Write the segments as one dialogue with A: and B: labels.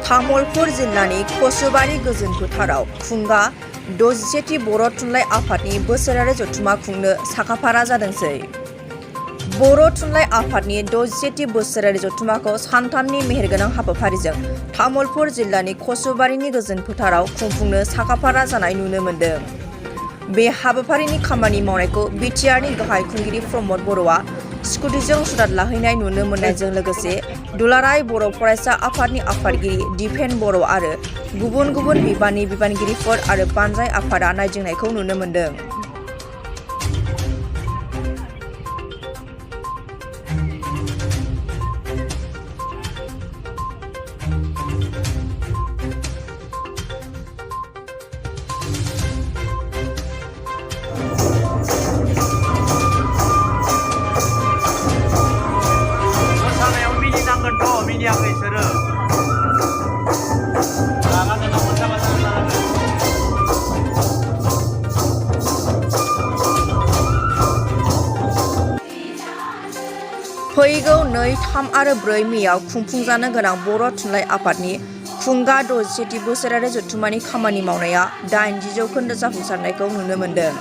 A: तामुलपुर जिल्लानि कसुबारि गोजोन फोथाराव खुंगा 67थि बर' थुनलाइ आफादनि बोसोरारि जथुमा खुंनो साखाफारा जादोंसै। बर' थुनलाइ आफादनि 67थि बोसोरारि जथुमाखौ सानथामनि मेहेरगोनां हाबाफारिजों तामुलपुर जिल्लानि कसुबारिनि गोजोन फोथाराव खुंफुंनो साखाफारा जानाय नुनो मोन्दों। बे हाबाफारिनि खामानि मावनायखौ बिटिआरनि गाहाय खुंगिरि प्रमद बर'आ स्कुटिजों सुरात लाहैनाय नुनो मोननायजों लोगोसे दुलाराय बर' फरायसा आफादनि आफादगिरि दिपेन बर' आरो गुबुन गुबुन बिबाननि बिबानगिरिफोर आरो बानजाय आफादा नायदिंनायखौ नुनो मोन्दों।
B: मिनियाखै बिसोरो रागा जोंना मोसाबाय
A: फैगौ 2, 3 आरो 4 मेआव खुंफुंजानो गोनां बर' थुनलाइ आफादनि खुंगा 67थि बोसोरारि जथुमानि खामानि मावनाया 80% जाफुंसारनायखौ नुनो मोन्दों।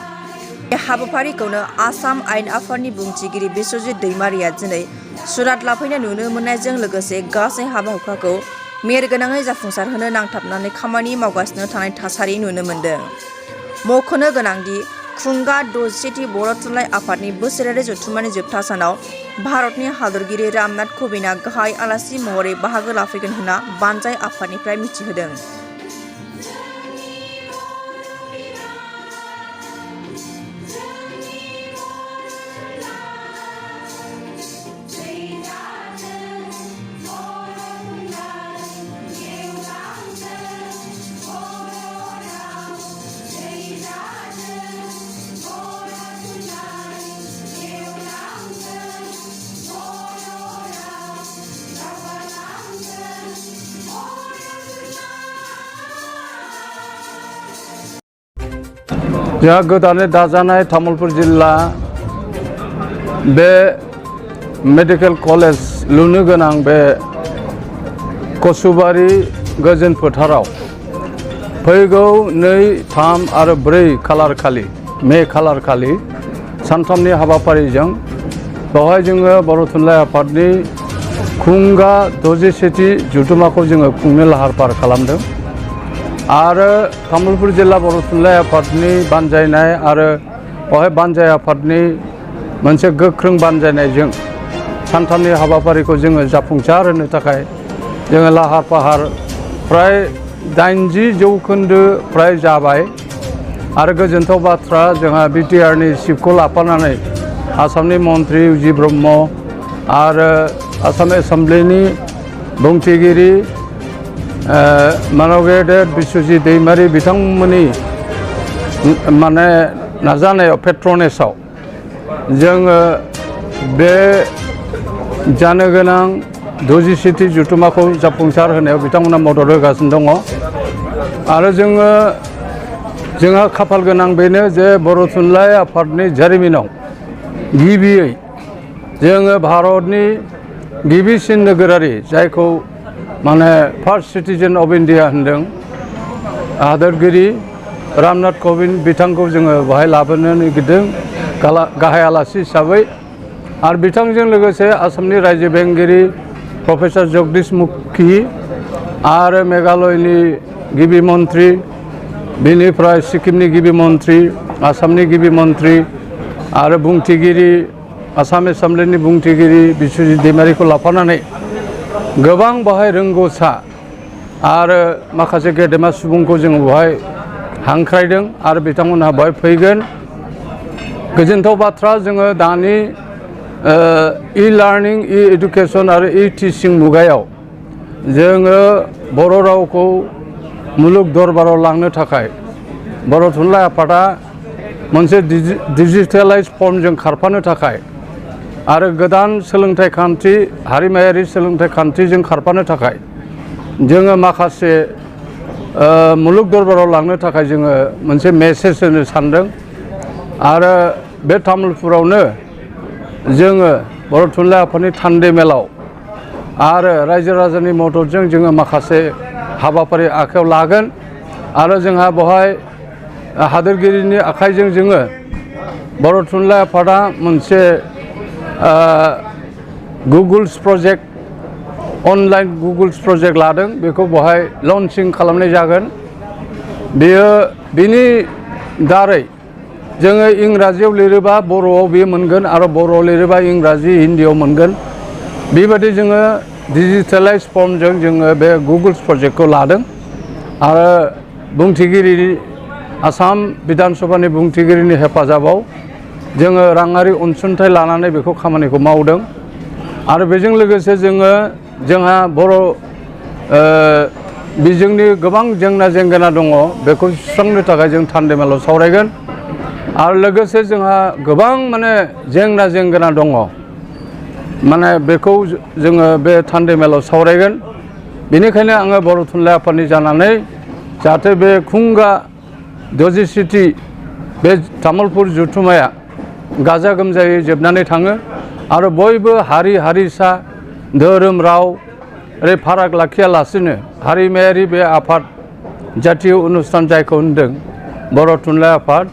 A: बे हाबाफारिखौनो आसाम आयेन आफादनि बुंथिगिरि बिश्वजित दैमारिया दिनै सुरात लाफैनाय नुनो मोननायजों लोगोसे गासै हाबा-हुखाखौ मेहेरगोनाङै जाफुंसारहोनो नांथाबनानै खामानि मावगासिनो थानाय थासारि नुनो मोन्दों। मख'नो गोनांदि खुंगा 67थि बर' थुनलाइ आफादनि बोसोरारि जथुमानि जोबथा सानाव भारतनि हादरगिरि रामनाथ क'विंदआ गाहाय आलासि महरै बाहागो लाफैगोन होनना बानजाय आफादनिफ्राय मिथिहोदों।
C: जोंहा गोदानै दाजानाय तामुलपुर जिल्ला बे मेडिकेल कलेज लुनो गोनां बे कसुबारि गोजोन फोथाराव फैगौ 2, 3 आरो 4 खालार खालि मे खालार खालि सानथामनि हाबाफारिजों बेवहाय जोङो बर' थुनलाइ आफादनि खुंगा 67थि जथुमाखौ जोङो खुंनो लाहार फाहार खालामदों आरो तामुलपुर जिल्ला बर' थुनलाइ आफादनि बानजायनाय आरो बेवहाय बानजाय आफादनि मोनसे गोख्रों बानजायनायजों सानथामनि हाबाफारिखौ जोङो जाफुंसार होनो थाखाय जोङो लाहार फाहार फ्राय 80% फ्राय जाबाय आरो गोजोनथाव बाथ्रा जोंहा बिटिआरनि चिफखौ लाफानानै आसामनि मन्त्रि उजि ब्रह्म आरो आसाम एसेम्ब्लिनि बुंथिगिरि मानगेदेर बिश्वजित दैमारि बिथांमोननि माने नाजानायाव पेट्रनेसआव जोङो बे जानो गोनां 67थि जथुमाखौ जाफुंसार होनायाव बिथांमोना मदद होगासिनो दङ आरो जोंहा खाफाल गोनां बेनो जे बर' थुनलाइ आफादनि जारिमिनाव गिबियै जोङो भारतनि गिबिसिन नोगोरारि जायखौ माने फार्स्ट सिटिजेन अफ इन्डिया होनदों हादरगिरि रामनाथ क'विंद बिथांखौ जोङो बेहाय लाबोनो नागिरदों गाहाय आलासि हिसाबै आरो बिथांजों लोगोसे आसामनि रायजो बेंगिरि प्रफेसर जगदीश मुखी आरो मेघालयनि गिबि मन्त्रि बेनिफ्राय सिक्किमनि गिबि मन्त्रि आसामनि गिबि मन्त्रि आरो बुंथिगिरि आसाम एसेम्ब्लिनि बुंथिगिरि बिश्वजित दैमारिखौ लाफानानै गोबां बाहाय रोंगौसा आरो माखासे गेदेमा सुबुंखौ जों बेवहाय हांख्रायदों आरो बिथांमोनहा बेवहाय फैगोन। गोजोनथाव बाथ्रा जोङो दानि इ-लार्निं इ-एडुकेसन आरो इ-टिचिं मुगायाव जोङो बर' रावखौ मुलुग दरबाराव लांनो थाखाय बर' थुनलाइ आफादा मोनसे डिजिटेलाइज फर्मजों खारफानो थाखाय आरो गोदान सोलोंथाइ खान्थि हारिमायारि सोलोंथाइ खान्थिजों खारफानो थाखाय जोङो माखासे मुलुग दरबाराव लांनो थाखाय जोङो मोनसे मेसेज होनो सानदों आरो बे तामुलपुरावनो जोङो बर' थुनलाइ आफादनि थान्दै मेलाव आरो रायजो राजानि मददजों जोङो माखासे हाबाफारि आखायाव लागोन आरो जोंहा बेवहाय हादोरगिरिनि आखाइजों जोङो बर' थुनलाइ आफादा मोनसे Google's project online Google's project लादों बेखौ बेवहाय लन्चिं खालामनाय जागोन बेयो बिनि दारै जोङो इंराजियाव लिरोबा बर'आव बेयो मोनगोन आरो बर'आव लिरोबा इंराजि हिन्दीयाव मोनगोन बेबायदि जोङो डिजिटेलाइज फर्मजों जोङो बे गुगल्स प्रजेक्टखौ लादों आरो बुंथिगिरि आसाम बिधान सभानि बुंथिगिरिनि हेफाजाबाव जोङो राङारि अनसुंथाइ लानानै बेखौ खामानिखौ मावदों आरो बेजों लोगोसे जोंहा बर' बिजोंनि गोबां जेंना जेंगोना दङ बेखौ सुस्रांनो थाखाय जों थान्दैमेलाव सावरायगोन आरो लोगोसे जोंहा गोबां माने जेंना जेंगोना दङ माने बेखौ जोङो बे थान्दैमेलाव सावरायगोन बेनिखायनो आङो बर' थुनलाइ आफादनि जानानै जाहाथे बे खुंगा 60 बे तामुलपुर जथुम्माया गाजा गोमजायै जोबनानै थाङो आरो बयबो हारि हारिसा धोरोम राव ओरै फाराग लाखियालासिनो हारिमायारि बे आफाद जातीय अनुस्थान जायखौ होनदों बर' थुनलाइ आफाद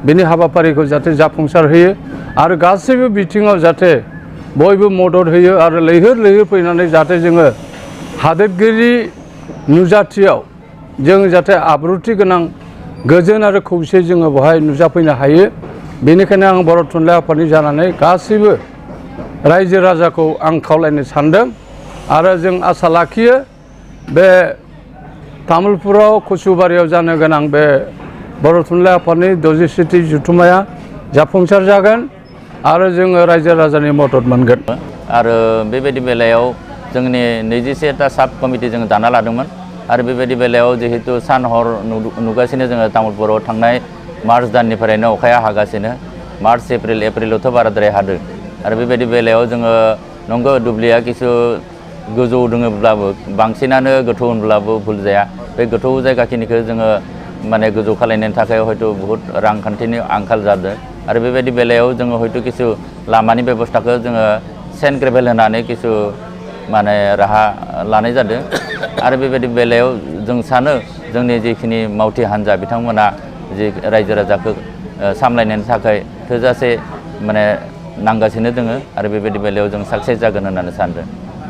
C: बिनि हाबाफारिखौ जाहाथे जाफुंसार होयो आरो गासैबो बिथिङाव जाहाथे बयबो मदद होयो आरो लैहोर लैहोर फैनानै जाहाथे जोङो हादोरगिरि नुजाथियाव जों जाहाथे आब्रुथि गोनां गोजोन आरो खौसे जोङो बेवहाय नुजाफैनो हायो बेनिखायनो आं बर' थुनलाइ आफादनि जानानै गासैबो रायजो राजाखौ आं खावलायनो सानदों आरो जों आसा लाखियो बे तामुलपुराव कुसुबारियाव जानो गोनां बे बर' थुनलाइ आफादनि 60 जथुम्माया जाफुंसार जागोन आरो जोङो रायजो राजानि मदद मोनगोन
D: आरो बेबायदि बेलायाव जोंनि 21टा साब कमिटि जों दाना लादोंमोन आरो बेबायदि बेलायाव जिहेतु सान हर नुगासिनो जोङो तामुलपुराव थांनाय मार्च दाननिफ्रायनो अखाया हागासिनो मार्च एप्रिलावथ' बाराद्राय हादों आरो बेबायदि बेलायाव जोङो नंगौ दुब्लिया किसु गोजौ दङब्लाबो बांसिनानो गोथौ होनब्लाबो भुल जाया बे गोथौ जायगाखिनिखौ जोङो माने गोजौ खालायनायनि थाखाय हयथ' बहुत रांखान्थिनि आंखाल जादों आरो बेबायदि बेलायाव जोङो हयथ' किसु लामानि बेबस्थाखौ जोङो सेन्ड ग्रेभेल होनानै किसु माने राहा लानाय जादों आरो बेबायदि बेलायाव जों सानो जोंनि जिखिनि मावथि हान्जा बिथांमोना जि रायजो राजाखौ सामलायनायनि थाखाय थोजासे माने नांगासिनो दोङो आरो बेबायदि बेलायाव जों साक्सेस जागोन होननानै सानदों।